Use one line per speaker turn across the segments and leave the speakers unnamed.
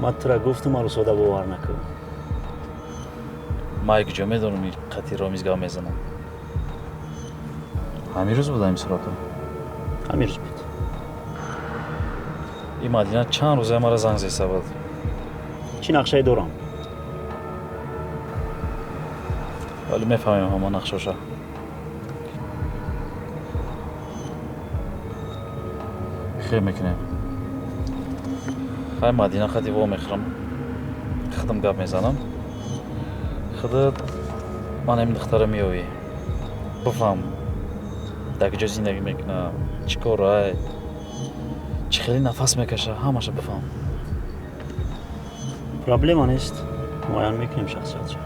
Ман тура гуфтум, арӯсода бовар накун.
Ман куҷо медонам, қати Ромиз гап мезанам. Ҳамин рӯз буд ҳамин сурато?
Ҳамин рӯз буд.
И Мадина чанд рӯза мара занг зеста буд.
Чӣ нақшае дорам?
Вале мефаҳмем ҳама нақшоша. Хел мекунем. Хай, Мадина хати во мехӯрам. Худам гап мезанам. Худат ман ҳамин духтара меёвӣ. Бифаҳм, дар куҷо зиндагӣ мекунам, чӣ корай, чӣ хеле нафас мекаша, ҳамаша бифаҳм.
Проблема нест, муайян мекунем шахсиятша.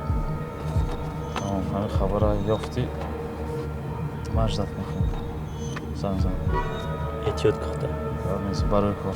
Тамом, ҳамин хабара ёфтӣ, ман ждать мекунам. Занг зан.
Эҳтиёт кухта.
Барои кор.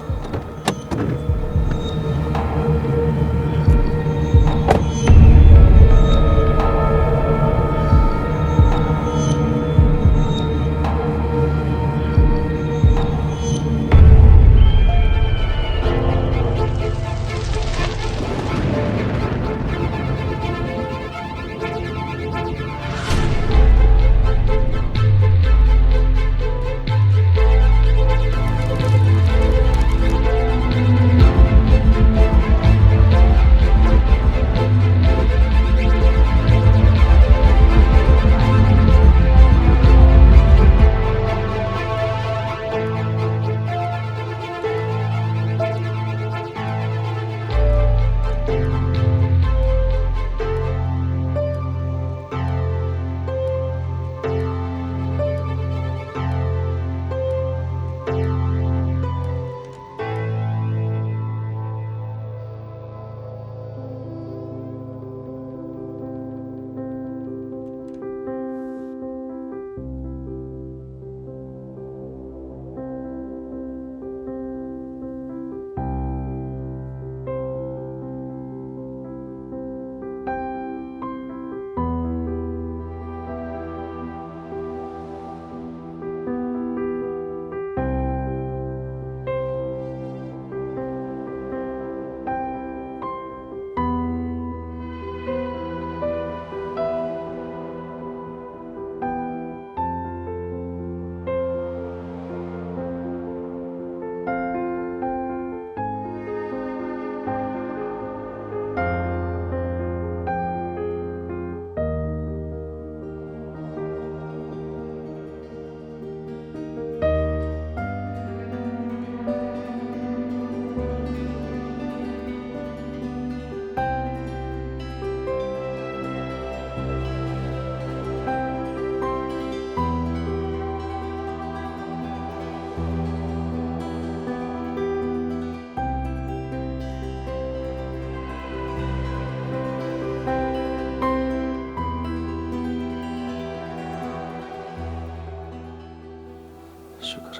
Шукр.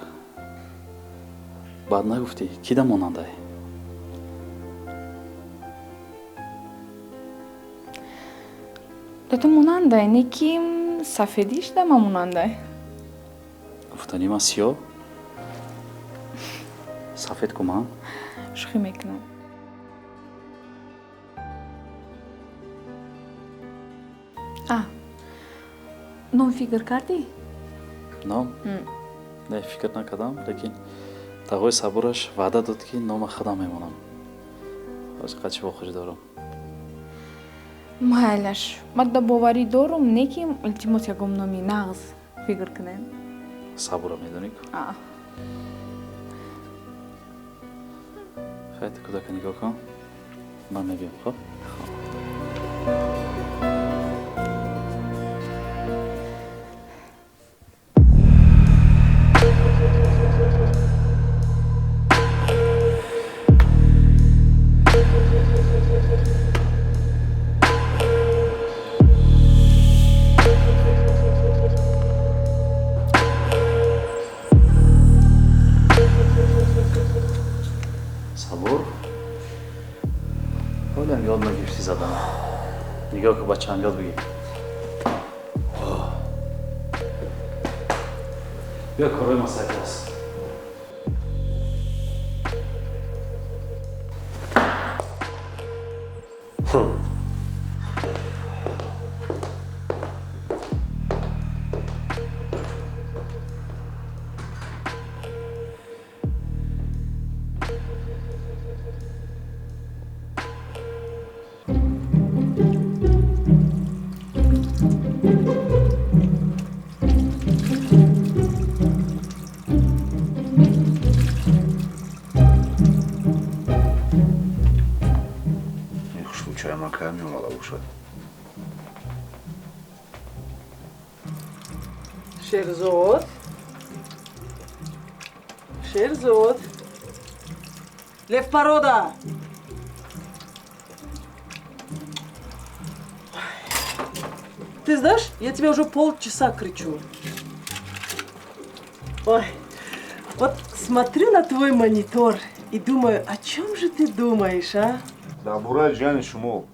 Баъд нагуфтӣ, ки да монандай?
Да ту монандай, не ки сафедиш да ма монандай.
Гуфтани ман сиёҳ? Сафед ку ман?
Шӯхӣ мекунам. А, ном фикр кардӣ?
Ном? Не, фикр накардам, лекин тағои Сабураш ваъда дод, ки нома худам мемонам. Ҳозир қачи вохӯрӣ дорам.
Майлаш, ман да боварӣ дорум, не ки илтимос ягон номи нағз фикр кунем.
Сабура медонӣ ку?
А.
Хай, ту кӯдака нигоҳ кун. Ман мебиям, хоб?
Хоб.
Сабур, ҳолиам ёд нагирифтӣ задан. Нигоҳ ку, бачаам, ёд бигир. Биё, корҳои ман сар класс.
Шерзод. Шерзод. Лев Порода. Ты знаешь, я тебя уже полчаса кричу. Ой, вот смотрю на твой монитор и думаю, о чем же ты думаешь, а?
Да, бурай Джани Шумов.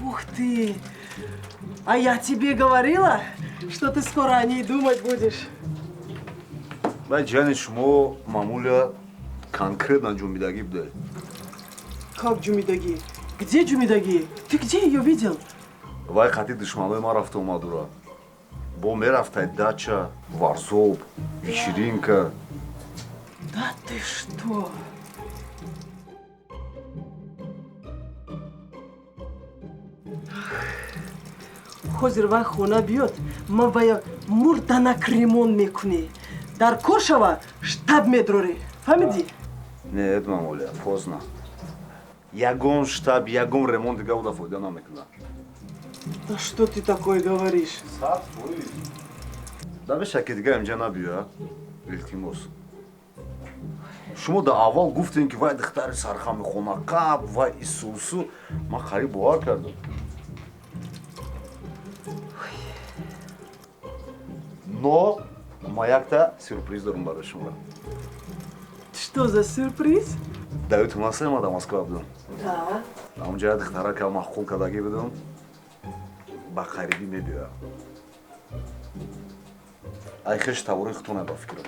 Ух ты! А я тебе говорила, что ты скоро о ней думать будешь.
Бай Джани Шумо, мамуля, конкретно джумидаги бдай.
Как джумидаги? Где джумидаги? Ты где ее видел?
Вай хати душманой ма рафта омадура. Бо мерафтай дача, варзоб, вечеринка.
Да ты что? Ҳозир вай хона биёд, ман вая мурданак ремонт мекунӣ. Дар кор шава, штаб медрорӣ. Фаҳмидӣ?
Нет, мамуля, поздно. Ягон штаб, ягон ремонт дига уда фоида намекунад.
Да что ты такое говоришь?
100%. Да бешаки дига инҷа набиё, илтимос. Шумо да аввал гуфтем, ки вай духтари сархами хона қаб, вай исусу. Ман қариб бовар кардам. Но ма якта сюрприз дорам барои шумо.
Что за сюрприз?
Даётон аст, ма дар Москва будам.
Да.
Онҷа духтарака маъқул кардагӣ будам. Ба қарибӣ мебиёям. Ай хеш тавори худтон ба фикрам.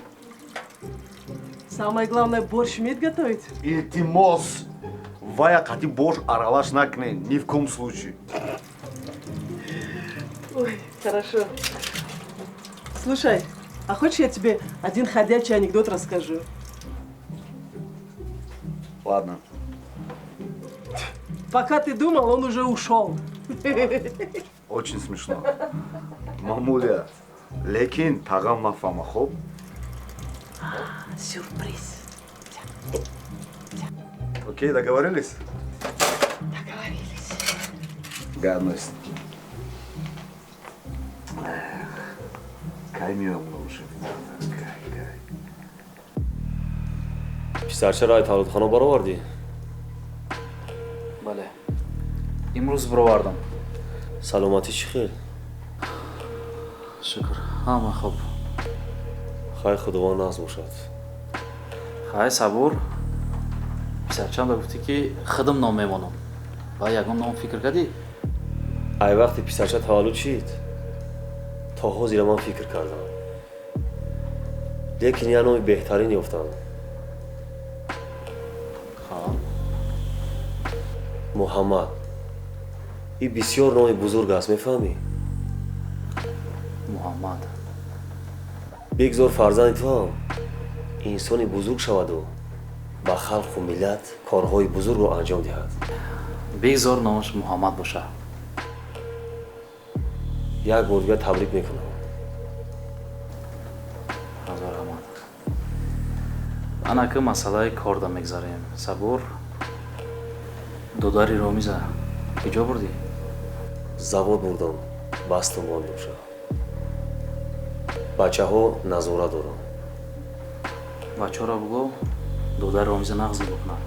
Самое главное, борщ умеет готовить?
Илтимос! Вая қати борщ аралаш накунед, ни в коем случае.
Ой, хорошо. Слушай, а хочешь, я тебе один ходячий анекдот расскажу?
Ладно.
Пока ты думал, он уже ушел.
Очень смешно. Мамуля, лекин тағам нафама, хоб?
Сюрприз.
Окей, договорились?
Договорились.
Гадность. Кай меоям лучше. Кай, кай.
Писарчаро ай тавлидхона баровардӣ?
Бале. Имрӯз баровардам.
Саломатӣ чӣ хел?
Шукр, ҳама хуб.
Хай Худованд нағз бошад.
Хай сабур. Писарчам ба гуфтӣ, ки худам ном мемонам. Ва ягон ном фикр кардӣ?
Ай вақте писарча таваллуд шид, то ҳозира ман фикр кардам. Лекин я номи беҳтарин ёфтам.
Хоб.
Муҳаммад. И бисёр номи бузург аст, мефаҳмӣ?
Муҳаммад.
Бигзор фарзанди ту ҳам инсони бузург шаваду ба халқу миллат корҳои бузургро анҷом диҳад.
Бигзор номаш Муҳаммад бошад.
Як бор дигар табрик мекунам.
Ҳазор раҳмат. Ана ки масъалаи корда мегзарем. Сабур, додари Ромиза куҷо бурдӣ?
Завод бурдам, бастум бон боша. Бачаҳо назора доранд.
Бачаҳоро бугӯ, додари Ромиза нағз нигоҳ кунанд.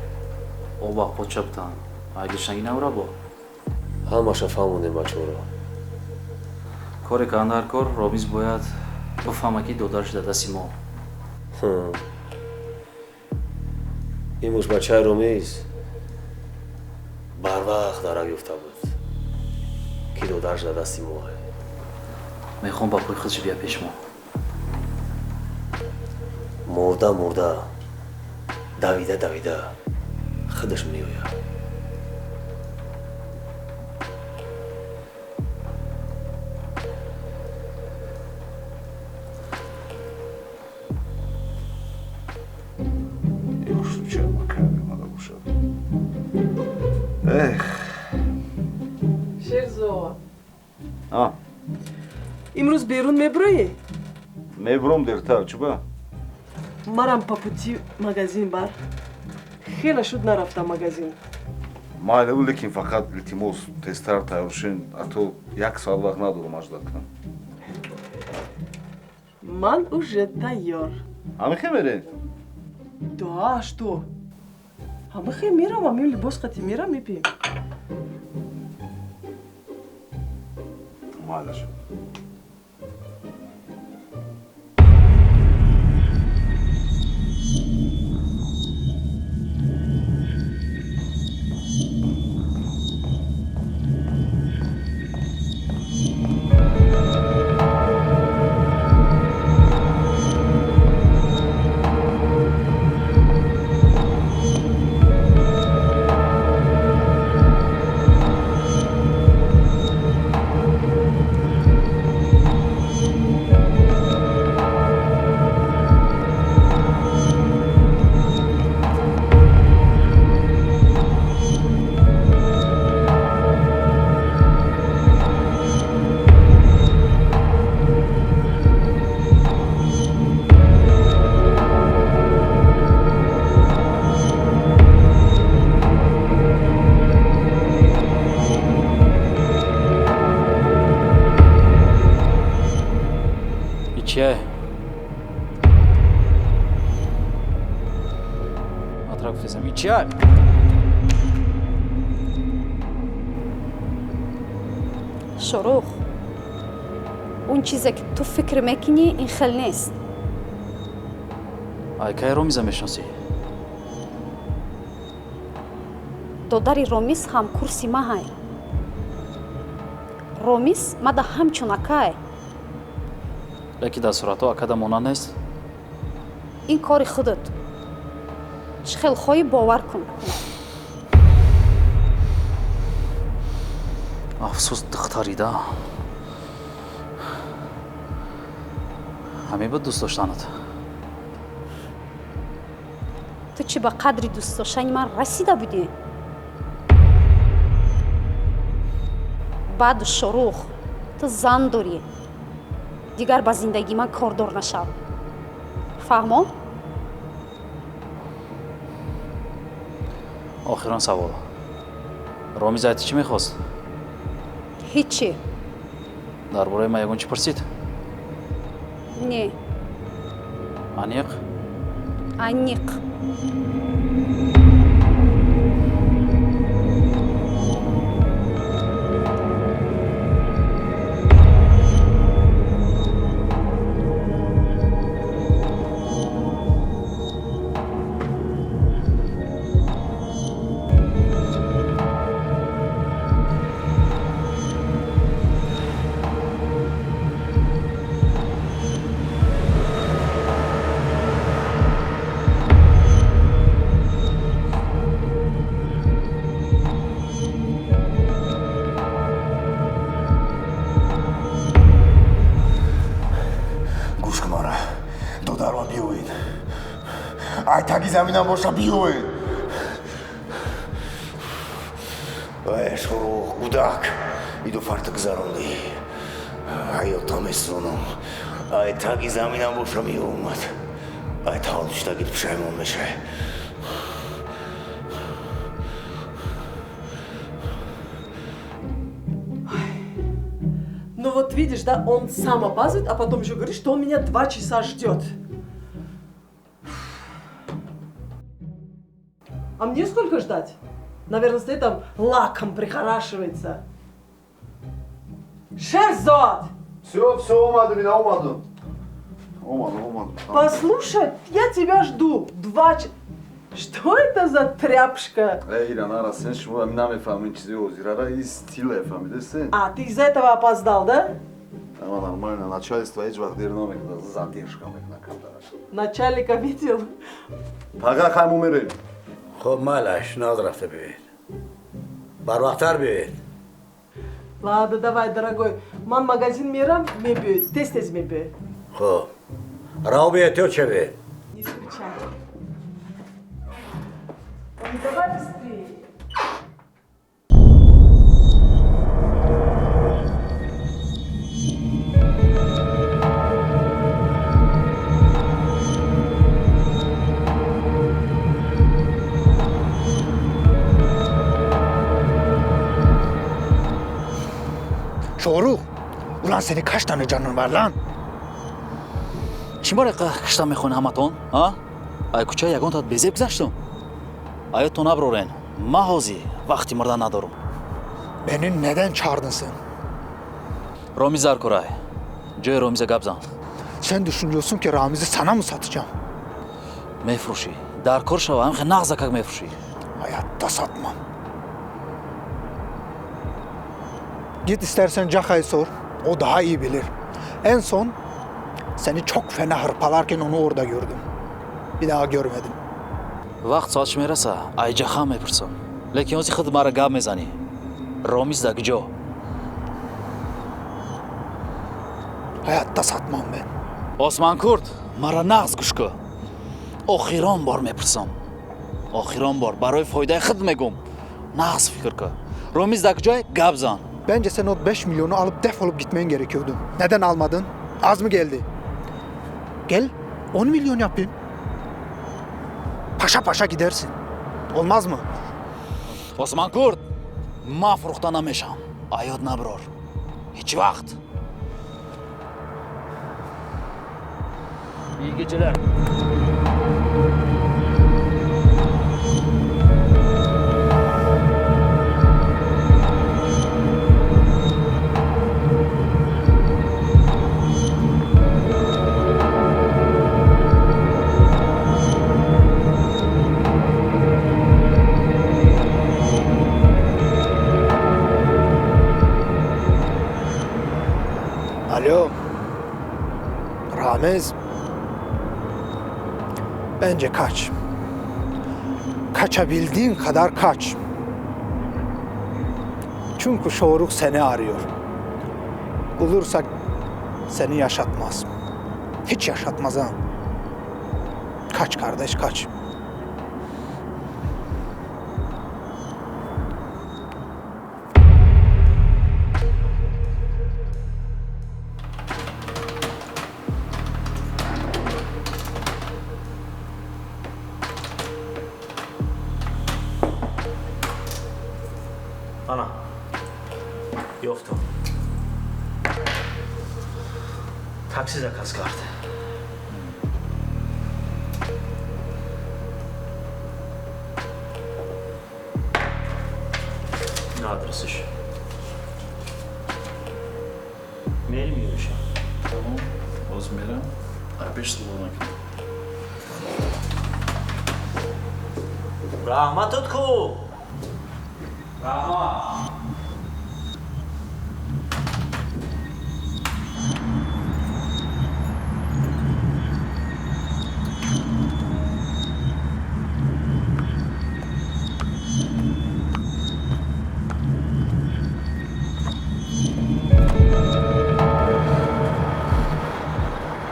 Об аққотча бутанд. Агиршангӣ навра бо?
Ҳамаша фаҳмондем бачаҳоро.
Коре кардан дар кор, Ромиз бояд бифаҳма, ки додараш дар дасти мо.
Имрӯз бачаи Ромиз барвақт дарак ёфта буд, ки додараш дар дасти мо.
Мехоҳам ба пои худаш бия пеш мо.
Мурда мурда, давида давида худаш меояд.
Эх.
Шерзод.
А.
Имрӯз берун мебурӣ?
Мебурам дертар, чуба?
Марам по пути магазин бар. Хеле шуд нарафтам магазин.
Майли, лекин фақат илтимос тезтар тайёр шин, а то як соат вақт надорам аждат кунам.
Ман уже тайёр.
Ҳамихе мерем?
Да, что? Ҳамихе мерам, ами либос қати мерам мепием.
Майлаш.
Чия? Матра гуфтесам, и чия?
Шорух, он чизе ки ту фикр мекунӣ, ин хел нест.
Ай кай Ромиза мешиносӣ?
Додари Ромиз ҳамкурси маҳай. Ромиз мада ҳамчун акай.
Лекин дар суратҳо акада монанд нест?
Ин кори худат. Чӣ хел хоҳӣ бовар кун.
Афсӯс, духтарида. Ҳамин буд дӯст доштанат?
Ту чӣ ба қадри дӯст доштани ман расида будӣ? Баъду Шорух, ту зан дорӣ. Дигар ба зиндагии ман кордор нашав. Фаҳмо?
Охирон савол. Ромиз айти чӣ мехост?
Ҳичи.
Дар бораи ман ягон чӣ пурсид?
Не.
Аниқ?
Аниқ.
Ай таги заминам боша биёед. Ай Шорух, гудак, иду фарта гузарондӣ. Ҳаёта месонам. Ай таги заминам боша меомад. Ай таваллуд шудагит пушаймон мешавӣ.
Ну вот видишь, да, он сам опаздывает, а потом еще говорит, что он меня 2 часа ждет. А мне сколько ждать? Наверное, стоит там лаком прихорашивается. Шерзод!
Все, все, омаду, меня омаду. Омаду, омаду.
Послушай, я тебя жду. 2 часа. Что это за тряпшка?
Эй, Ирана, расен, шумо намефаҳмин чизи озирара, и стиле фаҳмидесен.
А, ты из-за этого опоздал, да?
Ама нормально, начальство ҳеҷ вақт дер намекунад, задержка мекунад камтараш.
Начальника видел?
Пага хайму мерем.
Хоб майлаш, наз рафта биёед. Барвақттар биёед.
Ладно, давай, дорогой. Ман магазин мерам, мебиёед. Тез-тез мебиёед.
Хоб. Рао биёед, ё чавед?
Не скучай. Давай быстрее.
Çoruh. Ulan senin kaç tane canın var lan?
Чӣ бора кишта мехоҳед ҳаматон? А? Ай кӯча ягон таат безеб гузаштум. Аётон наброрен. Ма ҳозир вақти мурдан надорум.
Beni neden çağırdın sen?
Ромиз Заркурай. Ҷои Ромиза гап зан.
Sen düşünüyorsun ki Ramiz'i sana mı satacağım?
Мефурӯшӣ. Дар кор шава, ҳамхе нағза как мефурӯшӣ.
Hayatta satmam. Git istersen Caka'yı sor. O daha iyi bilir. En son seni çok fena hırpalarken onu orada gördüm. Bir daha görmedim.
Вақт соат чӣ мераса, ай Ҷаха мепурсам. Лекин ҳозир худ мара гап мезанӣ. Ромиз да куҷо?
Hayatta satmam ben.
Османкурт, мара нағз гӯш кун. Охирон бор мепурсам. Охирон бор барои фоидаи худ мегӯм. Нағз фикр кун. Ромиз да куҷое? Гап зан.
Bence sen o 5 milyonu alıp defolup gitmen gerekiyordu. Neden almadın? Az mı geldi? Gel 10 milyon yapayım. Paşa paşa gidersin. Olmaz mı?
Османкурт, ма фурӯхта намешавам. Аёд наброр. Ҳеҷ вақт. İyi geceler.
Alo. Ramiz. Bence kaç. Kaçabildiğin kadar kaç. Çünkü Şohrukh seni arıyor. Bulursak seni yaşatmaz. Hiç yaşatmaz ha. Kaç kardeş kaç.
Ана, ёфтам. Такси заказ кард. На адресиш. Мерим юриша.
Тамом, боз мерам. Ай пеш сувол накунам.
Раҳматот ку! Раҳмат!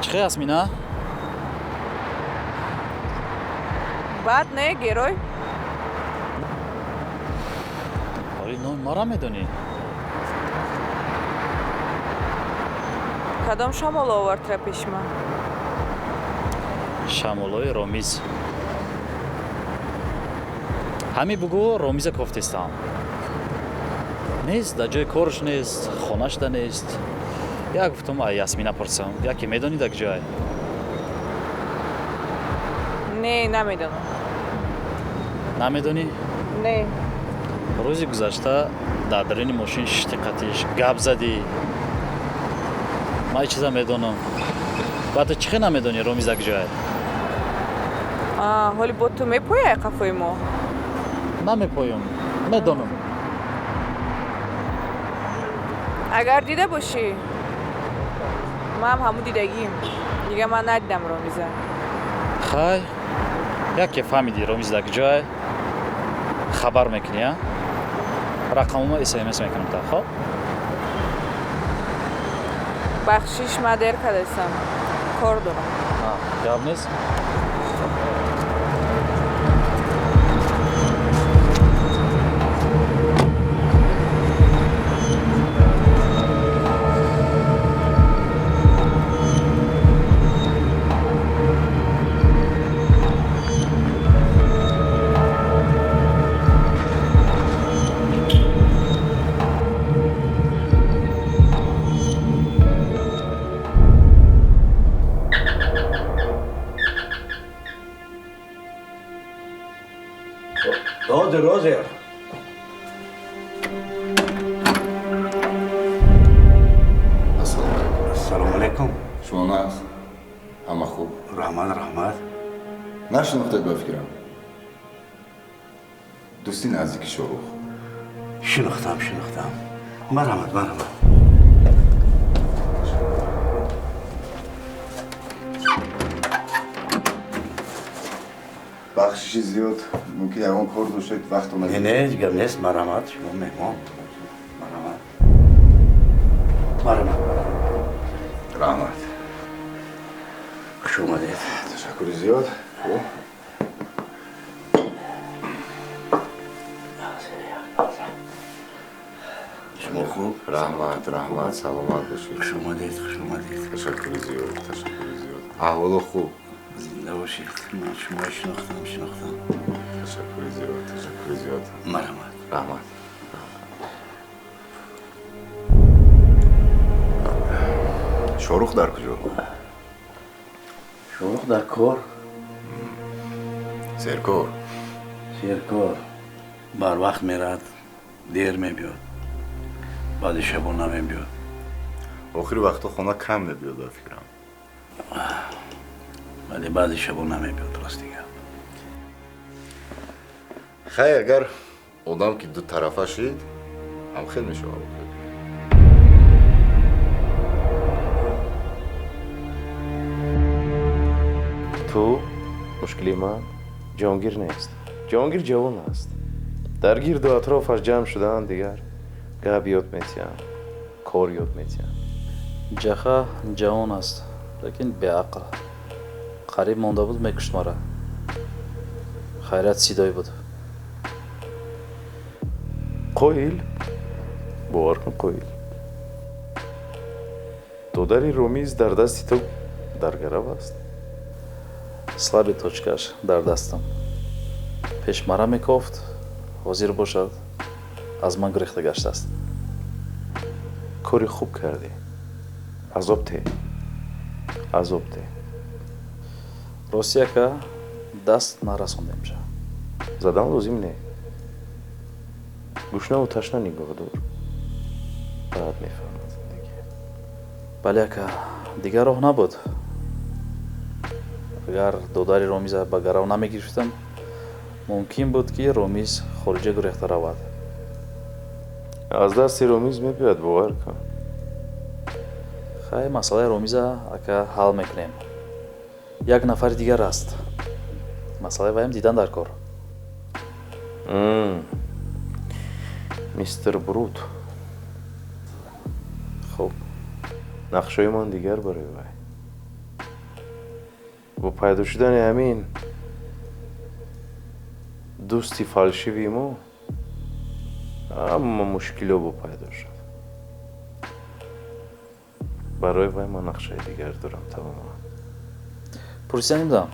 Чӣ хел, Ясмина?
Бад не, герой.
Ори, номи мара медонӣ?
Кадом шамол овардра пеши ман?
Шамолои Ромиз. Ҳамин бугӯ Ромиза кофтестам. Нест, дар ҷои корш нест, хонашда нест. Як гуфтам, ай Ясмина пурсам. Яке медонӣ дар куҷое?
Не, намедонам.
Намедонӣ?
Не.
Рӯзи гузашта дар дарини мошин шишти қатиш, гап задӣ. Ман ҳеҷ чиза медонам. Баъд ту чӣ хел намедонӣ Ромиз дар куҷое?
Ҳоли бо ту мепояй қафои мо?
Намепоём, медонам.
Агар дида бошӣ, ман ҳамун дидагим. Дига ман надидам Ромиза.
Хай, яке фаҳмидӣ Ромиз дар куҷое, хабар мекунӣ, а? Рақамома СМС мекунам та, хоб?
Бахшиш, ман дер кардастам. Кор дорам.
Гап нест?
Ҳозир, ҳозир.
Ассалому алайкум.
Ассалому алайкум.
Шумо нағз? Ҳама хуб?
Раҳмат, раҳмат.
Нашинохтед ба фикрам. Дӯсти наздики Шоҳрух.
Шинохтам, шинохтам. Марҳамат, марҳамат.
Бахшиши зиёд, мумкин ягон кор доштед, вақт омад.
Не, не, ҳеҷ гап нест, марҳамат, шумо меҳмон. Марҳамат. Марҳамат.
Раҳмат.
Хуш омадед.
Ташаккури зиёд. Хуб.
Шумо хуб?
Раҳмат, раҳмат, саломат бошед.
Хуш омадед, хуш омадед.
Ташаккури зиёд, ташаккури зиёд. Аҳволо хуб?
Зинда бошед. Ман шуморо шинохтам, шинохтам.
Ташаккури зиёд, ташаккури зиёд.
Марҳамат.
Раҳмат. Шоҳрух дар куҷо?
Шоҳрух дар кор.
Серкор?
Серкор. Барвақт мерад, дер мебиёд. Баъди шабо намебиёд.
Охири вақтҳо хона кам мебиёд ба фикрам.
Вале баъди шабо намебиёд, рости гап.
Хай, агар одам ки дутарафа шид, ҳам хел мешавад.
Ту мушкили ман Ҷонгир нест. Ҷонгир ҷавон аст. Дар гирду атрофаш ҷамъ шудаанд, дигар гап ёд метиҳанд, кор ёд метиҳанд.
Ҷаха ҷавон аст, лекин беақл. Қариб монда буд, мекушт мара. Хайрат сидой буд.
Қоил? Бовар кун, қоил. Додари Ромиз дар дасти ту дар гарав аст.
Слаби точкаш дар дастам. Пеш мара мекофт, ҳозир бошад, аз ман гурехта гаштааст.
Кори хуб кардӣ. Азоб те. Азоб те.
Рости ака, даст нарасондемша.
Задан лозим не. Гушнаву ташна нигоҳ дор. Баъд мефаҳмад зиндагӣ.
Бале ака, дигар роҳ набуд. Агар додари Ромиза ба гарав намегирифтам, мумкин буд, ки Ромиз хориҷа гурехта равад.
Аз дасти Ромиз мебиёяд, бовар кун.
Хай, масъалаи Ромиза ака ҳал мекунем. Як нафари дигар аст. Масъалаи ваям дидан дар кор.
Мистер Брут.
Хуб.
Нақшаи ман дигар барои вай. Бо пайдо шудани ҳамин дӯсти фалшиви мо ҳама мушкилиҳо бо пайдо шуд. Барои вай ман нақшаи дигар дорам тамоман.
Пурсида намудам,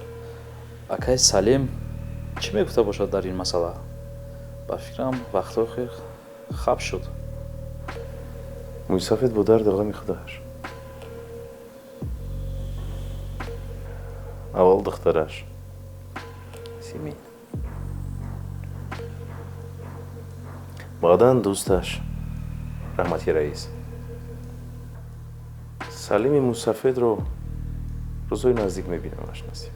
акаи Салим чӣ мегуфта бошад дар ин масъала? Ба фикрам вақтҳои охир хаб шуд.
Мӯйсафед бо дарду ғами худаш. Аввал духтараш Симин, баъдан дӯсташ Раҳмати раис. Салими мусафедро рӯзҳои наздик мебинамаш, насиб.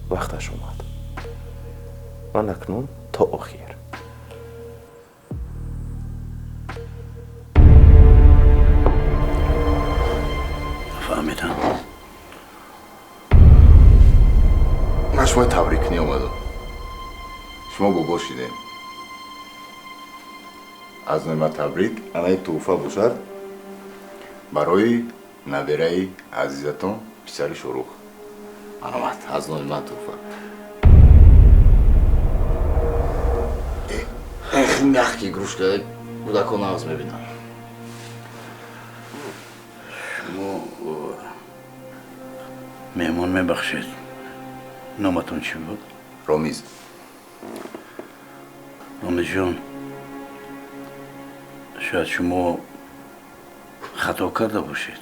Вақташ омад. Ман акнун то охир.
Фаҳмидам.
Ман шумои табрикунӣ омадам. Шумо бобо шидем. Аз номи ман табрик, анаи тӯҳфа бошад барои набераи азизатон, писари Шоҳрух. Марҳамат, аз номи ман тӯҳфа. Эх, мягкий игрушка, кӯдакон нағз мебинанд.
Шумо меҳмон, мебахшед, номатон чӣ буд?
Ромиз.
Ромизҷон, шояд шумо хато карда бошед.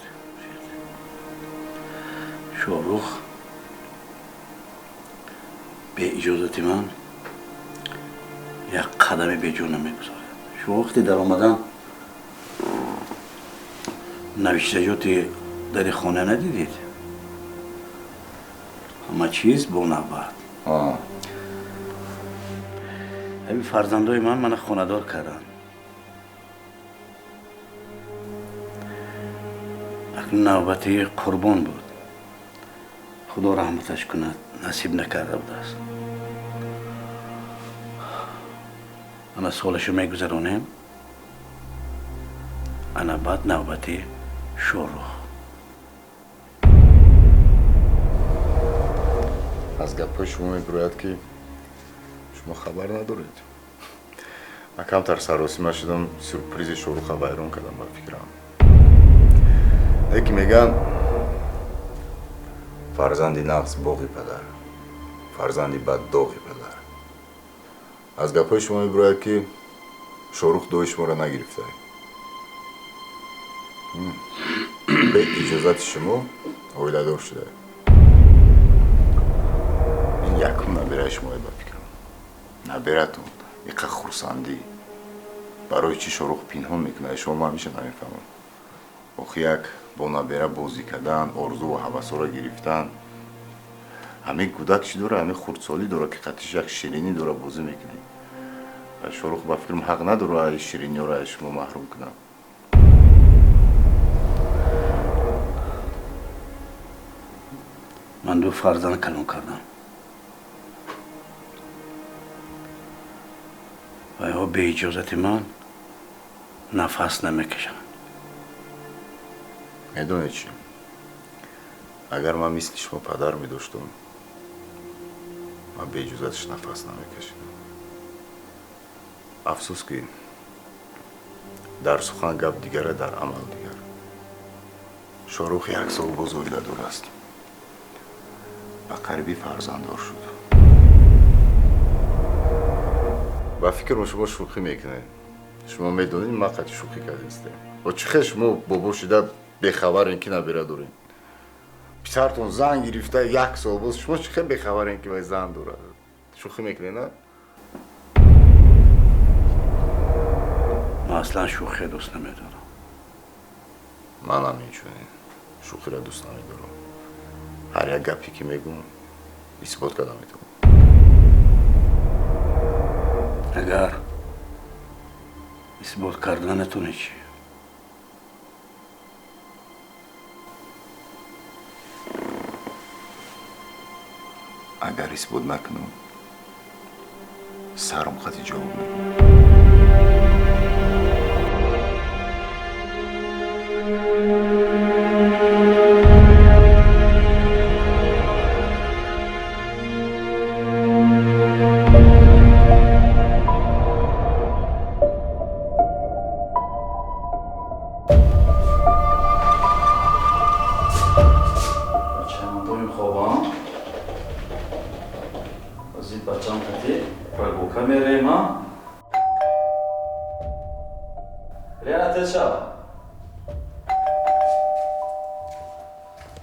Шоҳрух Бе иҷозати ман як қадами беҷо намегузорад. Шумо вақте даромадан навиштаҷоти дари хона надидед? Ҳама чиз бо навбат. Ҳамин фарзандои ман мана хонадор карданд. Акнун навбати Қурбон буд. Худо раҳматаш кунад, насиб накарда будааст. Ана солашо мегузаронем, ана баъд навбати Шоҳрух.
Аз гапҳои шумо мебирояд, ки шумо хабар надоред. Ман камтар саросима шудам, сюрпризи Шоҳруха вайрон кардам, ба фикрам. Лекин мегӯянд, фарзанди нағз боғи падар, фарзанди бад доғи падар. Аз гапҳои шумо мебирояд, ки Шоҳрух дуои шуморо нагирифта, бе иҷозати шумо оиладор шуда. Ин якум набираи шумое, ба фикрам, набиратон иқа хурсандӣ. Барои чӣ Шоҳрух пинҳон мекунад шумо, ман ҳамеша намефаҳмам. Охи як бо набера бозӣ кардан, орзуву ҳавасҳоро гирифтан. Ҳамин кӯдак чӣ дора, ҳамин хурдсолӣ дора, ки қатиш як ширинӣ дора, бозӣ мекунӣ. Шоҳрух, ба фикрам, ҳақ надора ай шириниҳоро аз шумо маҳрум кунам.
Ман ду фарзанд калон кардам. Вайҳо беиҷозати ман нафас намекашанд.
Медонед чӣ, агар ман мисли шумо падар медоштум, ман беиҷозаташ нафас намекашидам. Афсӯс, ки дар сухан гап дигара, дар амал дигар. Шоҳрух як сол боз оиладор аст, ба қарибӣ фарзанддор шуд. Ба фикрам, шумо шӯхӣ мекунед. Шумо медонед, ман қати шӯхӣ кардастем. Бо чӣ хел шумо бобо шида бехабарем, ки набера дорем? Писартон зан гирифта як сол боз, шумо чӣ хел бехабарем, ки вай зан дорад? Шӯхӣ мекунед, на?
Ман аслан шӯхия дӯст намедорам.
Манам инчунин шӯхиро дӯст намедорам. Ҳар як гапе ки мегӯм, исбот карда метавонам.
Агар исбот карда натонӣ чӣ?
Агар исбот накунам, саром хати ҷавоб мегӯям.
Бачаам хобам. Азиз бачаам, кати прогулка мерем, а? Лена, тез шав.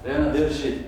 Лена, дер шид.